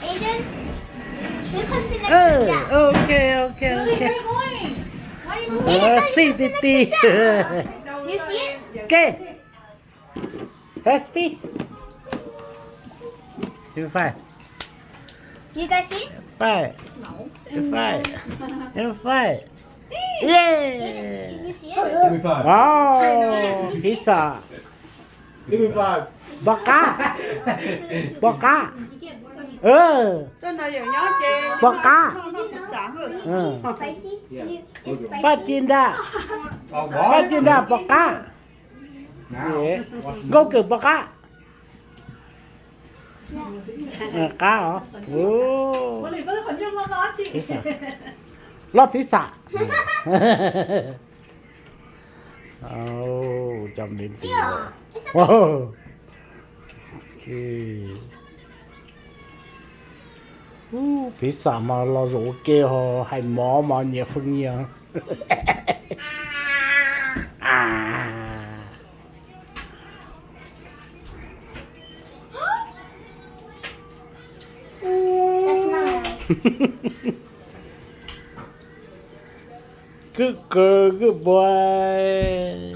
Aiden, you come sit next to Dad. Oh, okay, okay, okay. Where are you going? Why are you moving? Sit, sit, sit. You see it? Okay. Tasty. High five. You guys see? Five. High five. High five. Yeah. Can you see it? Give me five. Wow, pizza. Give me five. Boj qab. Boj qab. Boj qab. Spicy? You, it's spicy? Paj ci nra. Paj ci nra boj qab. Nkauj kawm boj qab. Qab os. Loj pizza. Cov me ntsis. Pizza mas los zaum ua ke ho hais mov mas nyias feej nyias. Good girl, good boy.